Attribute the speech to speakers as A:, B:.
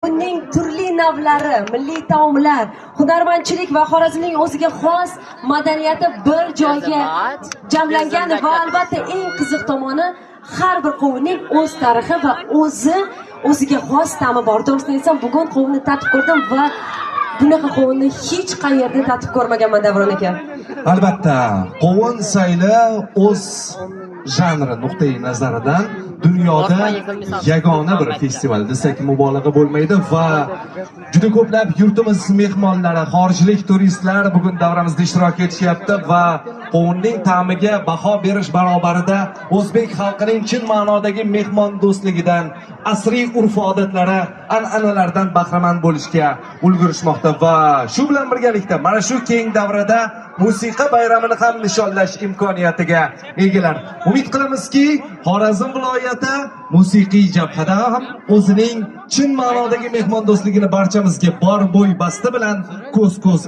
A: Qovunning turli navlari, milliy taomlar, hunarmandchilik va Xorazmning o'ziga xos madaniyati bir joyga jamlangan va albatta eng qiziq tomoni, har bir qovunning o'z tarixi va o'ziga xos ta'mi bor. To'g'risini aytsam, bugun qovunni tatib ko'rdim va bunaqa qovunni hech qayerda tatib ko'rmaganman, Davron aka.
B: Albatta, qovun sayli o'z janri nuqtai nazaridan dunyoda yagona bir festival desak, mubolag'a bo'lmaydi va juda ko'plab yurtimiz mehmonlari, xorijlik turistlar bugun davramizda ishtirok etishyapti va qovunning ta'miga baho berish barobarida o'zbek xalqining chin ma'nodagi mehmondo'stligidan, asriy urf odatlari, an'analardan bahramand bo'lishga ulgurishmoqda va shu bilan birgalikda mana shu keng davrada musiqa bayramini ham nishonlash imkoniyatiga egalar. Umid qilamizki, Xorazm viloyati musiqiy jabhada ham o'zining chin ma'nodagi mehmondo'stligini barchamizga bor bo'y basti bilan ko'z ko'z